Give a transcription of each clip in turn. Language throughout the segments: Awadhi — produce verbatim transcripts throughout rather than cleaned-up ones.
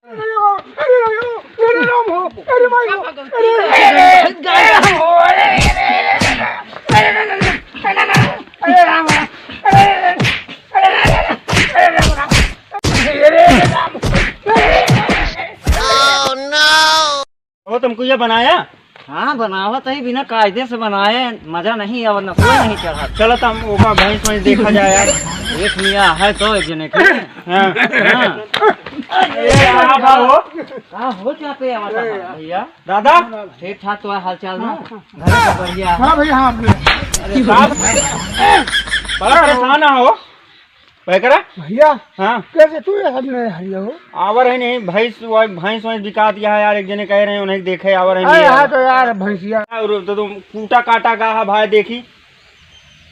अरे राम हो, अरे माई हो, अरे राम हो, अरे राम हो, अरे राम हो, अरे राम हो। Oh no! वो तुमको ये बनाया? हाँ, बनावत है, बिना कायदे से बनाए मजा नहीं आवत, नसवा नहीं चढ़त। चलो, तम ओका भैंस वैंस देखा जाए यार। देख लिया है तो एक जने के। हाँ। हाँ। ए, का बा हो? का हो, क्या पे आवत है भैया? दादा? ठीक ठाक तो है हाल चाल ना? घर का बढ़िया है? हाँ भैया, हाँ भैया। अरे बाप, बड़ा परेशान हो। पैकरा? भैया, हाँ। कैसे तू ये सब नहीं हरिया हो? आवर है नहीं, भैंस, वो भैंस वैंस बिकात यहाँ यार, एक जने कह रहे हैं, उन्हें देखे आवर है अरे नहीं हाँ यार। तो यार, भैंसिया। और तो तुम कूटा काटा गा है भाई, देखी।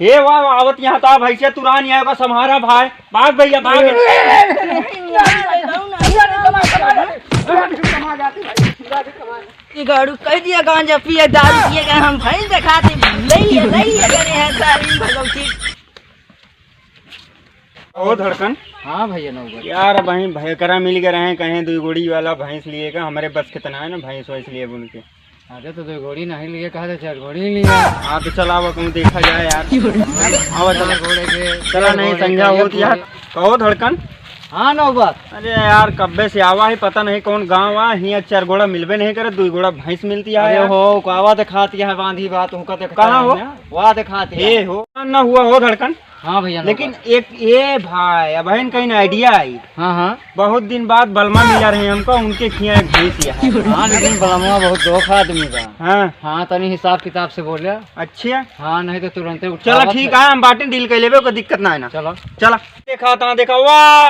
हे वाह, वाह, आवत यहाँ था भैंसिया, तुरान यहाँ का सम्हारा भाई। भाग भैया, भाग। ये गाड़ू कह दिया, गांजा पिए, दारू पिए, हम भैंस दिखाते, ले, ले, ले, करे हैं सारी भगवती। ओ धड़कन। हाँ भैया नौबत। यार, वहीं भयकरा मिल गए रहे, कहें दुई गोड़ी वाला भैंस लिए का, हमरे बस कितना है ना भैंस वैंस लिए उनके। अरे तो दुई गोड़ी नहीं लिए, कहा तो चार गोड़ी लिए। हाँ, तो चला, वो कहूँ देखा जाए यार। आवा, चला। चार गोड़े के, चला, चार नहीं, गोड़े संझा के, होत एक यार। गोड़े। कहो धड़कन। हाँ नौबत। अरे यार, कब्बे से आवा है, पता नहीं कौन गाँव आ, हियाँ चार गोड़ा मिलबे नहीं करे, दुई गोड़ा भैंस मिलती है अरे यार। हो, कावा दिखाती है बांधी बात, उनका दिखाती कहाँ है हो? ना? वाह दिखाती है। ए हो, ना हुआ हो धड़कन। हाँ भैया, लेकिन नौबत। एक, ए भाई, अबहिन कहीं आइडिया आई। हाँ, हाँ। बहुत दिन बाद बलमा मिला रहे हमको, उनके खिया एक भैंस है। हाँ, लेकिन बलमा बहुत धोखा आदमी बा। हाँ। हाँ, तनी हिसाब किताब से बोले। अच्छा। हाँ, नहीं तो तुरंते चलो उठावत ठीक है। है, हम बाटे डील कर लेबे, कोई दिक्कत ना है ना। चलो। चला। देखा था, देखा, वाह।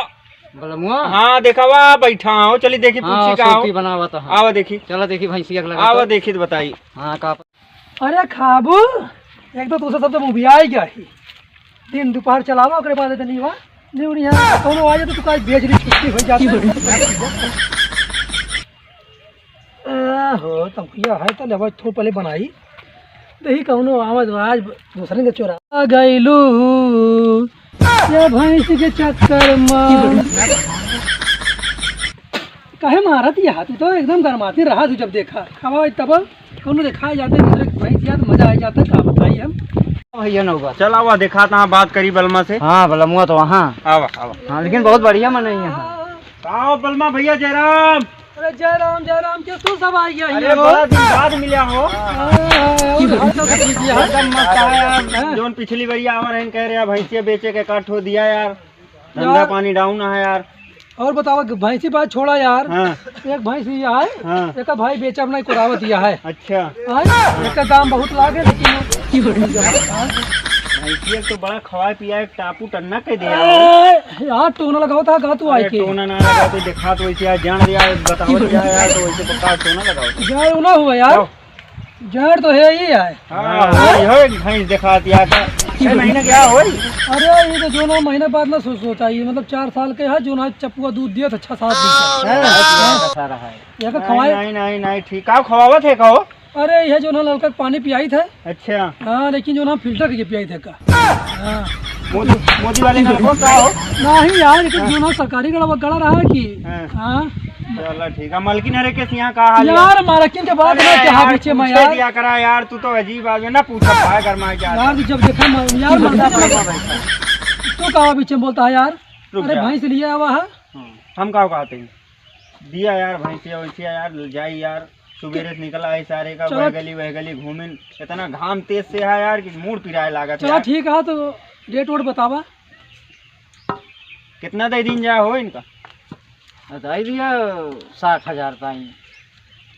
बलमुआ। हाँ, देखा, वाह, बैठा हो, चली देखी, हाँ, पूछी का हो। सूती बनावत है। आवा देखी। चलो देखी भैंसिया के लगा आवा तो। देखी तो बताई। हाँ, का अरे खाबू, एक तो तुझसे सब तो मुभिया ही गया ही। दिन दोपहर चलावा, ओकरे बाद इतनी हुआ। नहीं उड़ी यहाँ कौनो आ जाए तो तू काहे बेच ली, छुट्टी हो जाती है। ए, हो, तंकुया है तो लेवा थो पहले बनाई। दही कौनो आवाज, आज दूसरे के चोरा आ गईलू ये भैंस के चक्कर में। काहे मारत ये हाथ? तू तो एकदम गरमाती रहा तू, जब देखा खावा तब कौनो देखा जाते दूसरे के भैंस याद मजा आ जाता, का बताई हम। भैया नौबत। चला, वह देखा था, बात करी बलमा से। हाँ, बलमुआ तो वहाँ। आवा, आवा। हाँ, लेकिन बहुत बढ़िया मनई है। का हो बलमा भैया, जयराम। अरे जयराम, जयराम, क्यों तू सब आ गया अरे, हो? बड़ा दिन बाद मिला हो। हाँ, हाँ, हाँ, और हाल चाल सब ठीक है? एकदम मस्त है यार। हाँ। जौन पिछली बार आवा रहन कह रहे हैं, भैंसिया बेचे के काट हो दिया यार। धंधा यार। पानी डाउन है यार। और बतावा, भैंसी बात छोड़ा यार। हाँ। एक भैंस ये है, हाँ। एक भाई बेचा अपना कुरावत दिया है। अच्छा। हाँ, एक दाम बहुत लागे, लेकिन भैंसिया तो बड़ा खवाए पिया है, टापू टन्ना कह दिया। ए, यार, टोना लगावत है का तू अरे, आइके? टोना ना लगा, तू देखा तो वैसे यार, जान दिया, बतावत दिया यार, तो वैसे पक्का टोना लगावत है। जाए ना हुआ यार। जाओ। जान तो है ही है। हाँ, हाँ। वही हो, एक भैंस देखा दिया था। छह महीने क्या हो? अरे, ये तो जो ना महीने बाद ना सो-, सोचा, ये मतलब चार साल के है, जो ना चपुआ दूध दिया था, छह सात लीटर। हाँ, हाँ। बता रहा है। ये का नहीं, खवाए? नहीं, नहीं, नहीं, ठीक। का खवावत है, कहो? अरे, ये जो ना नलका के पानी पियाई थे। अच्छा। हाँ, लेकिन जो ना फिल्टर करके पियाई थे का। हाँ। मोदी, मोदी वाले का कौन सा हो? नहीं यार, ये तो जो ना सरकारी गड़ा, गड़ा रहा है कि। हाँ। हाँ। चलो ठीक है, मलकिन हरे के यहाँ का हाल है? यार, मलकिन के बात अरे ना कहा यार, पीछे में पूछे यार। दिया करा यार, तू तो अजीब आदमी ना, पूछा भाई घर में क्या यार, जब देखा म-, यार, मलकिन के बात। तू कहा पीछे में बोलता है यार? रुक अरे जा। भैंस लिए आवा है। हम्म, हम का कहते हैं? दिया यार, भैंसिया वैसिया यार, जाई यार, सुबेरे से निकला है सारे का, चलो। वह गली, वह गली घूमिन। इतना घाम तेज से है यार कि मूड़ पिराए लागत चलो यार। ठीक है, तो डेट वेट बतावा। कितना दे दिन जा हो इनका? बताई दिया, साठ हजार ताई।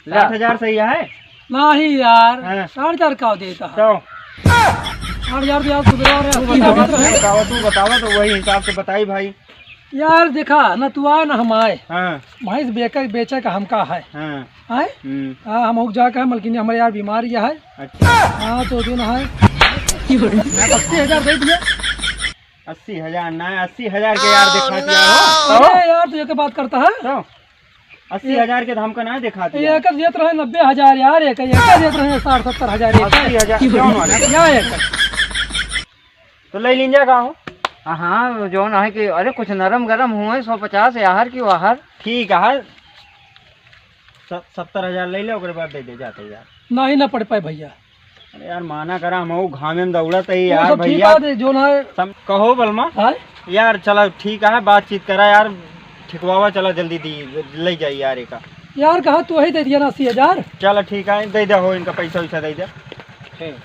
ला। साठ हजार सही है? नहीं यार, हाँ। साठ हजार का देता है? तो? साठ हजार तो यार सुधरा रहा तू है। बतावा, तू बतावा, तू बतावा तो वही हिसाब से बताई भाई। यार देखा, ना तू आए ना हम आए। हाँ। भैंस बेचे, बेचे का हमका है। हाँ। आए? हम्म। हाँ, हम हो जाके है, मलकिनी हमारे यार बीमार यह है। अच्छा। हाँ, तो जो ना है। अस्सी हजार दे दिया। अस्सी हजार ना, अस्सी हजार के यार दिखा दिया हो। अरे यार, तू ये क्या बात करता है? तो अस्सी हजार के तो हमका ना दिखा दिया। ये एक देत रहे नब्बे हजार यार, एक, एक देत रहे साठ सत्तर हजार एक। अस्सी हजार क्यों ना? या एक। तो ले लीन जा का हो? हाँ, हाँ, जौन है कि, अरे, कुछ नरम गरम हुए, सौ पचास यार की वाहर। ठीक है, स-, सत्तर हजार ले ले, ओकरे बाद दे दे, जाते यार। नाही ना पड़ पाए भइया। अरे यार, माना करा, हम वो घामे में दौड़त ही वो यार सब ठीक भइया। है, जो ना है। सम-, कहो बलमा। हाँ? यार, चला ठीक है, बातचीत करा यार, ठिकवावा, चला जल्दी दी, ले जाई यार एका। यार, कहा तू ही दे दिया ना अस्सी हजार। चला ठीक है, दे दे हो, इनका पैसा वैसा दे दे। ठीक।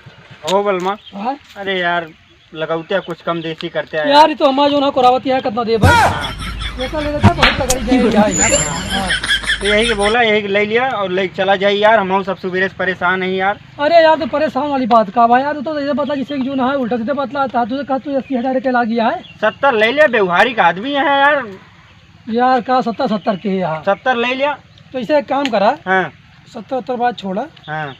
हो बलमा। हाँ? अरे यार, लगौते कुछ कम देसी करते हैं यार, यार। ये तो हमारा जो ना करावत है, कितना दे भाई। हाँ। ये तो ले लेता, बहुत तगड़ी जाएगी भाई। हाँ। तो यही के बोला, यही के ले लिया और ले चला जाई यार, हम सब सुबेरे से परेशान है यार। अरे यार, तो परेशान वाली बात का भाई यार, तू तो ये बतला जिसे जो ना है, उल्टा सीधे बतला था, तुझे कहा तू अस्सी हजार के लागी है। सत्तर ले लिया, व्यवहारिक आदमी है यार। यार, का सत्तर, सत्तर के है यार? सत्तर ले लिया। तो इसे एक काम करा। हाँ। सत्तर, सत्तर बाद छोड़ा। हाँ।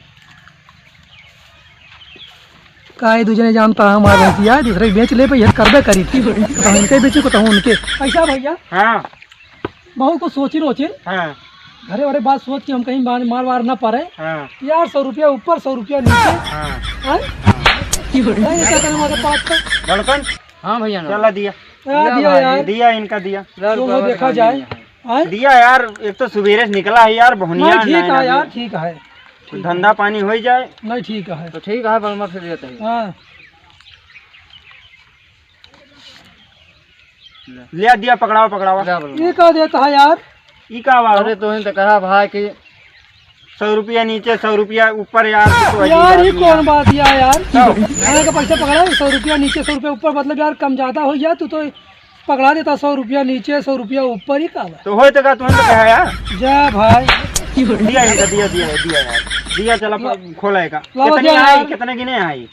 का ये दू जने जानता है हमारा भैंसिया, दूसरे के बेच ले पे, ये करबे करी थी। कतहूँ इनके बेची, कतहूँ उनके। ऐसा भइया? हाँ। बहुत कुछ सोचिन वोचिन। हाँ। घरे वरे बात सोच के हम कहीं मार, मार वार ना पड़े। हाँ। यार, सौ रुपया ऊपर, सौ रुपया नीचे। हाँ। हाँ? हाँ। नहीं, ये क्या करें, मगर बात तो। धड़कन। हाँ भइया, ना। चला दिया। हाँ, दिया भाई, यार। दिया, इनका दिया। चलो, देखा जाए। हाँ? दिया यार, एक तो सुबेरे से निकला है यार, बहुनिया नहीं, ठीक है यार, ठीक है। धंधा पानी हो ही जाए। नहीं, ठीक है। तो ठीक है, बलमा फिर देते हैं। हाँ। ले। ले दिया, पकड़ावा, पकड़ावा। ले बलमा। ये का देता है यार? ई का बा? अरे, तोहिन तो कहा भाई कि सौ रुपया नीचे, सौ रुपया ऊपर यार, तू तो अजीब यार, ये आदमी कौन है। बात यार, यार? तो? खाने का पैसा पकड़ा है, सौ रुपया नीचे, सौ रुपया ऊपर, मतलब यार, कम ज्यादा हो गया, तू तो पकड़ा देता, सौ रुपया नीचे, सौ रुपया ऊपर, ही का बा? तो होय तो का, तुमने तो कहा यार। जा भाई। दिया इनका, दिया, दिया, दिया यार। दिया, चला, ला-, खोला है का। लावा कितनी दिया आई, यार। कितने गिने आई?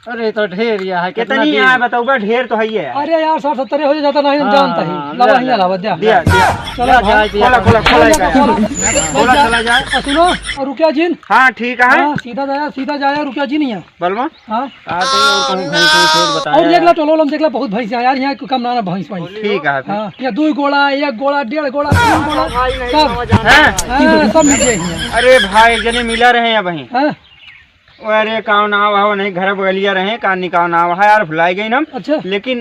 अरे, तो ढेर या है, कितना कितनी ढेर? है बताओ बा, ढेर तो है ही है। अरे यार, साठ सत्तर हो जाता, नहीं हम हाँ, जानता ही। हाँ, लावा, ले, यहाँ ले। लावा, द्या। दिया, दिया। चला जा, भाई। जा, खोला, खोला, खोला, खोला, इनका। खोला। खोला, चला जाए। आ, सुनो, और रुकिया जिन। हाँ, ठीक है। हाँ, सीधा जाया, सीधा जाया, रुकिया जिन यहाँ। बलमा? हाँ। आ, तो और कहूँ भैंस, भैंस, भैंस बताया और देख ला, यार। टोलो, हम देख ला, बहुत भैंस है यार, यहाँ कोई कम ना, ना भैंस, भैंस। ठीक है फिर। हाँ, या दो गोड़ा, एक गोड़ा, डेढ़ गोड़ा, तीन गोड़ा, भाई, नहीं, सब। नवा जाना हाँ? है। हाँ, सब मिल जाए यहाँ। अरे भाई, एक जने मिला रहे हैं भाई। हाँ। अरे, काव नाव है, नहीं घर बगलिया रहे, कानी काव नाव है यार, भुलाई गई हम। अच्छा। लेकिन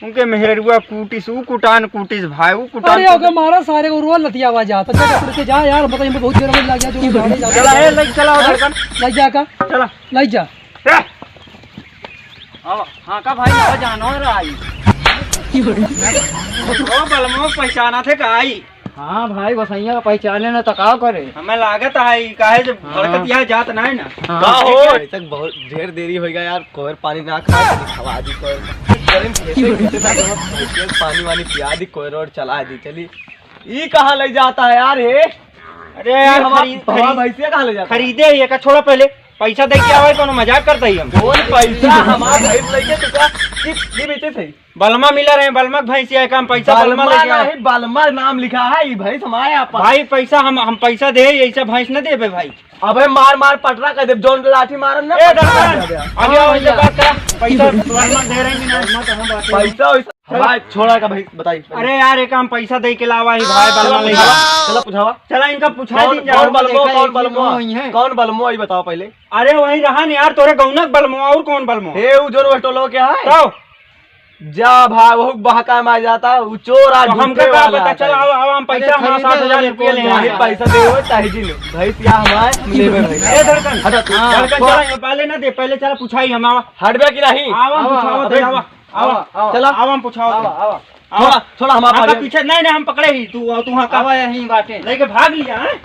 उनके मेहररुआ कूटिस, ऊ कुटान कूटिस भाई, ऊ कुटान अरे, कूटिस। ओके, मारा सारे को रोल लतियावा जाता। जा, जा, जा यार, मतलब, इनमें बहुत देर में लग गया, जो गाड़ी जाता चला, है। ए, लग चला, हाँ? धड़कन। लग जा का? चला। लग जा। ए! अब, हाँ का भाई, अब जानो रहा है। ओ, बलमो पहचाना थे का आई? हाँ भाई, गोसैया का पहचाने ना तो का करे? हमें लागत है, काहे जब हाँ। भड़कत यहाँ जात ना है ना। हाँ। का हो? अभी तक बहुत ढेर देरी हो गया यार, कोयर पानी ना खा, कभी खवा दी कोयर। गर्म खेते, खेते ना तो भैंसिया को पानी वानी पिया दी, कोयर और चला दी, चली। ई कहाँ ले जाता है यार, हे? अरे यार, ई हमार, खरीद, हमार खरीद, भैंसिया कहाँ ले जाता है? खरीदे ही है का, छोड़ा पहले, पैसा दे के आवे, कोनो मजाक करता ही हम। कौन पैसा? हमार भैंस लेके तू का, की, की बेचे थे? बलमा मिला रहे, बलमा के भैंसिया है, काम पैसा बलमा बलमा लेके आवे। नहीं, बलमा नाम लिखा है, ई भैंस हमारे यहाँ पर। भाई, पैसा हम, हम पैसा दे, ऐसा भैंस न देबे भाई। अबे मार मार पटरा कर दे, जौन लाठी मारन ना, ए, पटरा कर दे। आगे आओ, इनसे बात करा। पैसा बलमा दे रहे हैं कि नहीं? पैसा वैसा भाई, छोड़ा का भाई, बताई। अरे यार, एक हम पैसा दे के लावा ही भाई, बलमा ले जा। चला पूछावा। चला, इनका पूछा कौन, दी जा। कौन बलमो, कौन बलमो? कौन बलमो, ये बताओ पहले। अरे वही रहा न यार, तोरे गौनक बलमो, और कौन बलमो? हे, उ जोन वह टोलो के है? तो? जा भाई, वहू बहका में आ जाता, उ चोर आ तो हमका झूठे का वाला पता? है। चल, आओ, आओ, हम पैसा, अरे हमारा खरीदे सात हजार वाले रुपया कौन ले आए। चाहे पैसा दे हो, चाहे जिन। भैंस या हमारे, हम लेबे भैंस। ए धड़कन। हटा तू। हाँ, धड़कन, बोल। चला, पहले ना दे, पहले चला पूछाई हम, आवा। हटबे की नहीं? आवा, हम आवा, पूछावा, आवा, दे, आवा। आवा, आवा। चला। आवा, हम पूछावा, आवा, दे। आवा। आवा। थोड़ा, थोड़ा हमारा आगे पीछे। नहीं, नहीं, हम पकड़े ही, तू, तू वहाँ का आवा, यहीं बाटे। लेके भाग लिया, हैं?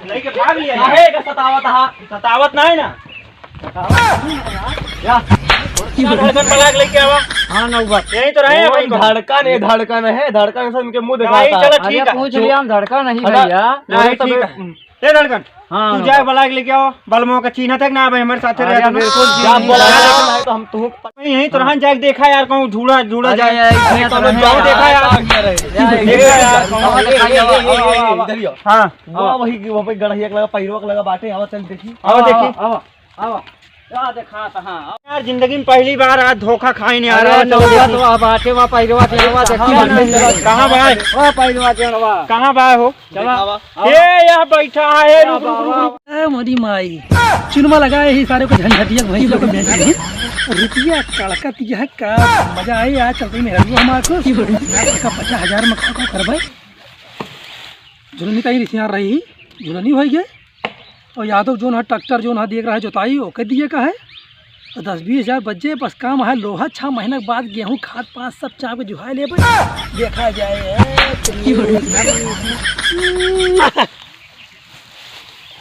लेके भाग लिया, काहे हैं? का सतावत हा? सतावत ना है ना? या। धड़कन बलाक लेके आवा। हाँ, नौबत। यहीं तो रहे हैं भाई, कौन? धड़कन, ये धड़कन है, धड़कन से उनके मुंह नहीं, दिखाता चलो, है। ठीक अरे, है। पूछ लिया हम, धड़कन नहीं हटा। भैया। नहीं, ठीक है। ए धड़कन, हाँ, तू जाए बलाक लेके आओ, बलमो का चिन्ह तक ना भाई, हमारे साथ अरे, रहे तो हम बिल्कुल चिन्ह क्या नहीं बोला? है। तो हम तुम यहीं तो रहन जाए, देखा यार, कहूँ झूड़ा, झूड़ा अरे, जाए। ये इतने तो तो रहे गाँव हैं देखा यार। यार। देखा यार, कहूँ। आवा, आवा, आवा, आवा, आवा, इधर ही आओ। हाँ। वाह, वही, वहाँ पे गड़हिया के लगा, पैरवा के लगा बाटे, आवा, चल देखी। आवा, देखी। आवा, आवा। क्या देखा था, हाँ। यार, जिंदगी में पहली बार आज धोखा खाई नहीं आ अरे, रहा है, चलो धोखा देखी। तो अब आके वहाँ पैरवा के आवा, देखी। कहाँ भाई? कहाँ भाई? वहाँ पैरवा के अड़वा। कहाँ भाई हो? चला। दिखावा। ए, यहाँ बैठा है, रुक, रुक, रुक, रुक। ए, मोरी माई। चुनमा लगा है, ये सारे को झंझटिया भैंस लोग को बेच रही। रुपया कड़कत यह का मजा आए, आज चलते मेरा भी हमारे को। का पचास हजार में खा खा कर भाई। जुलमी ताई रिसिया रही। झुलनी होइ गए। और यादव जोन है, ट्रैक्टर जोन है, देख रहा है जोताई, ओके दिए का है। और दस बीस हजार बचे, बस काम है लोहा, छह महीना के बाद गेहूँ खाद पाँच सब चाप के जुहाए लेबे। देखा जाए।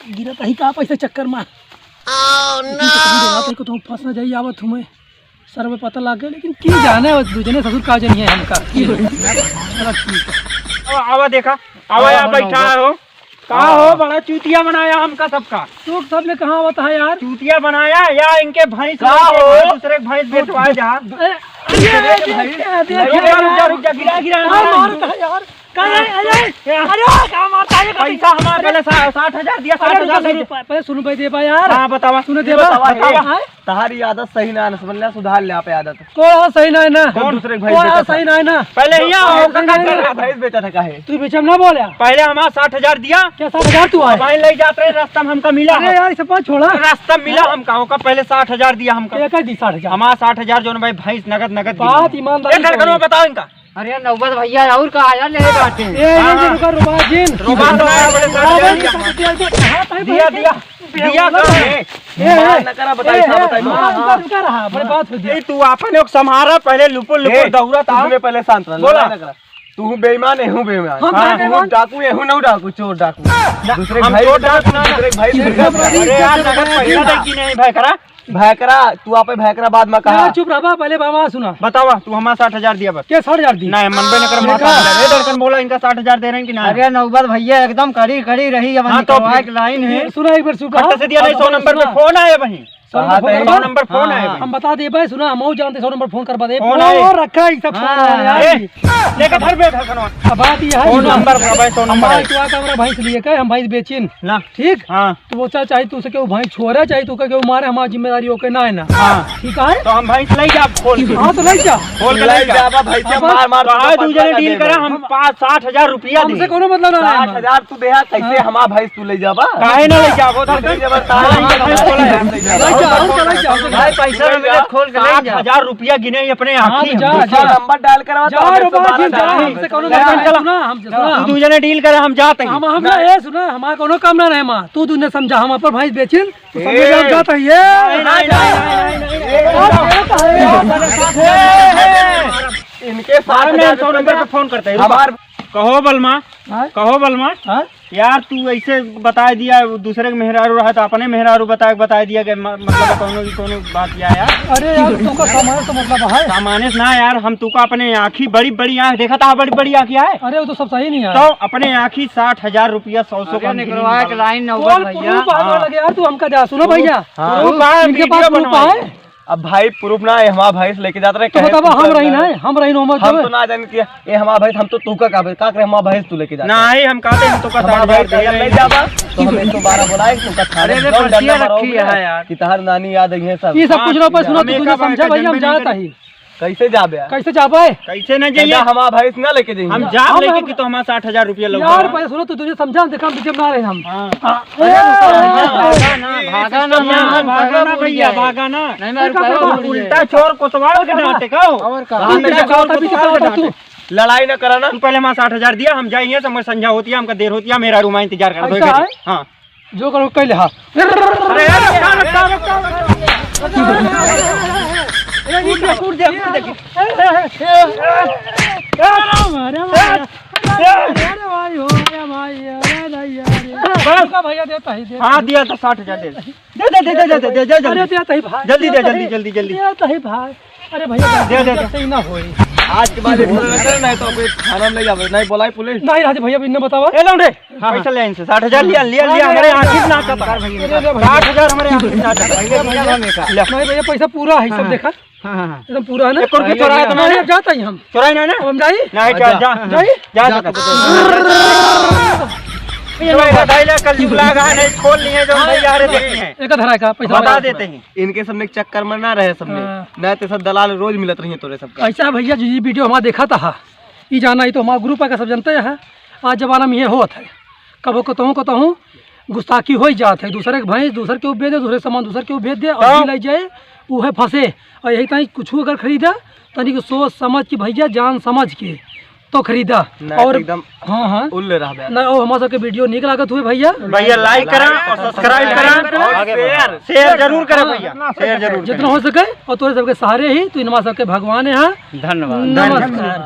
गिरा कहीं का पैसा चक्कर में। कहीं तुम फंस ना जाइए, आवत हूँ मैं। सर में पता लाग गया, लेकिन की जाने, वो दूजने ससुर का जनिए हमका। चलो ठीक है। आवा, आवा देखा, आवा, आवा, यहाँ बैठा है हो। का हो, बड़ा चूतिया बनाया हमका सबका। तू सबने कहाँ आवत है यार? चूतिया बनाया या इनके भैंस का लेके हो? दूसरे के भैंस बेचवाए जा। अरे, अरे, अरे, अरे, अरे, रुक जा, रुक जा, रुक जा, गिरा, गिरा, हाँ, गिरा। मारत है यार। का है, अरे, अरे, का मारता है, का पैसा हमारा अरे, पहले सा-, साठ हजार दिया, अरे, साठ हजार रुको, दे दे। रुको, पहले सुनो भाई, देबा यार। हाँ, बतावा। सुनो, ये देबा। बतावा, हाँ, बतावा। हाँ। तहारी आदत सही ना है, समझ ले, सुधार ले आप आदत। कोई सही ना है ना। कौन? दूसरे के भाई कौन बेचा था। सही ना है ना। पहले यहाँ आओ, कौन सही ना है? भैंस बेचा था काहे? तू बेचम ना बोले। पहले हमारा साठ हजार दिया। क्या साठ हजार तू आए? भाई ले जात रहे, रास्ता में हमका मिला। अरे यार, इसे बात छोड़ा। रास्ता में मिला हमका, ओका पहले साठ हजार दिया हमका। क्या कर दी साठ हजार? हमारा साठ हजार जो ना भाई, भैंस नगद, नगद बात दिया। ईमानदारी ए, धड़कनवा से। बताओ इनका। अरे नौबत भैया, और का आया ले बाटे? ए, ए, हाँ, ए, हाँ। रुका, रुका, जिन। रुका, रुका, रुका, रुका, रुका। दिया, दिया, दिया, दिया, ए, ए, मार न करा, बताई, ए, का ए, बताई, मार। हाँ, रुका, रुका रहा, बड़े बात हो गया। ए, तू आपन एक संभारा, पहले लुपुर, लुपुर ए, दौड़त तू आओ। हमें पहले शांत रह, बोला। लड़ाई न करा। तू हूँ बेईमान, एहू बेईमान। हम हाँ, बेईमान। तू हूँ डाकू, एहू नौ डाकू, चोर डाकू। ना, दूसरे हम भाई चोर के डाकू ना, दूसरे भाई के अरे यार, नगद पैसा दे कि नहीं भाई करा? भैकरा, तू आपे भैकरा बाद में कहा। यार, चुप रहा, पहले बाबा सुना। बतावा, तू हमारा साठ हजार दिया बस। के साठ हजार दी? नहीं, मनबे न कर, देखा? माता ए, धड़कन बोला, इनका साठ हजार दे रहे हैं कि ना? अरे नौबत भैया, एकदम कड़ी, कड़ी रही, अब हाँ, तो निकलवा फिर के लाइन है। सुना एक बार, सुना। फट से दिया नहीं, सौ नंबर पे फोन आया वहीं। सौ नंबर फोन आया हाँ, वहीं। हम बता दे भाई, सुना, हम जानते सौ नंबर फोन करवा दे। फोन आए। और रखा है सब फोन हाँ। वाले यार। ए, लेके धर बे धड़कनवा। अब बात ये है, फोन सुना। नंबर पर भाई, सौ नंबर हमारे है। तो आता हमारा भैंस लिए के, हम भैंस बेचिन। ना। ठीक? हाँ। तो वो चाहे, चाहे तू उसे केहू भैंस छोड़ा, चाहे तू केहू मारे, हमारी जिम्मेदारी ओके ना है ना। हाँ। ठीक है? तो हम भैंस ले जा खोल के। हाँ, तो ले जा। खोल के ले ले जा। जाबा भैंसिया अब मार, मार तो के आज पटवा दूसरे का डील देबे। करा, हम पाँच, साठ हजार रुपया हमसे दे। कोनो मतलब ना है साठ हजार हमारा। तू देहा, कैसे हाँ। हमार भैंस तू ले जाबा? काहे ना ले जाबा? उधर तू ले जाबा, साठ हजार भैंस बोला है। ले जा, और चला जा। भाई, पैसा ना मिले, खोल के ले जा। साठ हजार रुपया गिने अपने हाँ, आँखी जा, हम। जा। नंबर डायल करवा, जा तो हमें रे तो बाबा, बारह जा, हजार हमसे कोनो ले मतलब जा। नहीं, सुना, हमसे सुना। तू दूसरे डील करा, हम जाते हैं। हम, हम ना, ये सुना, हमारा कोनो काम ना रहे, माँ। तू दूने समझा, हम अपन भैंस बेचिन, तो समझ ए। हम जाता है, ये। नहीं, नहीं, नहीं, नहीं, नहीं, नहीं। ए, इनके साथ हम में सौ नंबर पे फोन करते हैं, रुको। हमार कहो बलमा, हाँ? कहो बलमा। हाँ? यार, तू ऐसे बताए दिया, दूसरे के मेहरारू रहा तो अपने मेहरारू बताए, बताए दिया कि म-, मतलब कौनो की कौनो बात या यार। अरे यार, तुमका सामाने से मतलब है? सामाने से ना यार, हम तुका अपने आँखी, बड़ी बड़ी आँख देखा था, बड़ी बड़ी आँखी आए। अरे, वो तो सब सही नहीं है। तो अपने आँखी साठ हजार रुपया, सौ, सौ अरे, का निकलवा के लाइन नंबर कौन भैया। प्रूफ आ हाँ। लगे यार, तू हमका जा, सुनो भैया। हाँ। प्रूफ है, इनके पास वीडियो प्रूफ बनवाए। है? अब भाई, प्रूफ ना है, हमारा भैंस लेके जात रहे, तो कहे बतावा, तू हम रही ना, हम रही ना, हम हम जाबे। तो ना जाने कि ये हमारा भैंस, हम तो तू का, का, का करे, हमारा भैंस तू लेके जाता। नहीं, हम कहते हैं, हम तो का हमारा साठ हजार भैंस दे अगर रहे ले हैं। जाबा, तो हमें दोबारा बुलाए, तुमका थाने अरे, में रे, पर्चिया रखी है यार। कि तहार नानी याद आई है सब। ये सब कुछ ना, पर सुनो, हमें तू तुझे का समझा, भाई, भैया, हम जन्म नहीं जाता ही। कैसे जाबे? कैसे जाबे? कैसे ना जाइए? हमारा भैंस ना लेके जाइए। हम जाब हम लेके हम कि तो हमारा साठ हजार रुपया लौटा। यार, पहले सुनो, तू तुझे समझा, देखा, हम पीछे ना रहे हम। हाँ। हाँ। अरे, ए, भागा ना, ए, भागा ना, ए, भागा ना, भागा ना, भागा ना भैया, भैया। भागा ना। नहीं, मैं रुका, रुका, रुका। उल्टा चोर कोतवाल के नाटक हो। और का? उल्टा चोर कोतवाल के नाटक। लड़ाई ना करा ना। तू पहले हमारा साठ हजार दिया, हम जाइए, समझ संझा होती है, हमका देर होती है, मेरा रूमा इंतजार कर दो। ऐसा है? हाँ। जो करो, कह ले, हाँ। अरे यार, रुक, रुक, रुक, रुक, रुक। अरे, रुक, रुक, रुक, रुक, रुक। अरे, मारे, मारे। अरे भाई, हो, अरे भाई, अरे भाई, अरे। बस। रुका भैया, देता ही, देता हाँ, ही। दिया था साठ हजार, दे। दे, दे, दे, दे, दे, दे, दे, अरे, जल्दी। देता ही भाई, जल्दी दे, देता जल्दी, ही। जल्दी, जल्दी। देता ही भाई। अरे भैया, दे, दे, दे। सही ना होई। आज के बाद इतना ना करे, नहीं तो अभी थाना में ले जावे, नहीं बुलाई पुलिस। नहीं, राजू भैया, इन्हें बतावा। ए, लौंडे, हाँ, पैसा हाँ। ले इनसे, साठ हजार लिया, लिया, लिया, हाँ, हमारे हाँ, आँखी में हाँ, नाचता। हाँ, अरे, अरे, भैया। साठ हजार हमारे आँखी में नाचता। ले। नहीं भैया, पैसा पूरा है, सब हाँ, देखा। हाँ, हाँ, हाँ। एकदम पूरा है ना? एक और के अरे, चोराया अरे, था मैंने। अरे, जाता ही हम। चोराई ना, ना? अब हम जाई? नहीं, हाँ, जा, जा, जा। जाई? जा, जा, जा। जा। ये लोग बताइला, कल युग लागा है, नहीं खोल लिए जो हाँ, भैया, अरे, हाँ, देखते हैं। एक धरा का पैसा बता वाला। देते हैं। इनके सबने के चक्कर में ना रहे सबने। हाँ। नहीं तो सब दलाल रोज मिलत रही है तोरे सबका। ऐसा है भैया, जी, जी, वीडियो हमारा देखा था। ई जाना, ई तो हमारा ग्रुप का सब जनते हैं। आज जमाना में ये होत है, कबो कतहूँ कतहूँ गुस्ताखी हो ही जात है। दूसरे के भैंस दूसर के बेच दे, दूसरे के सामान दूसर के बेच दे और तो? जी लाई जाए, उहे फंसे। और यही ताई कुछ अगर खरीदा, तनी को सोच समझ के भैया, जान समझ के, तो खरीदा। नहीं, और एकदम हाँ, हाँ। उल्ले रहबे। ना, ओ, हमार सबके video नीक लागत हुए भइया। भइया, like करा और subscribe करा। और share। Share जरूर करा भइया, share जरूर जितना करा। हो सके, और तोरे सबके सहारे ही, तू इनमा सबके भगवान है। धन्यवाद। नमस्कार।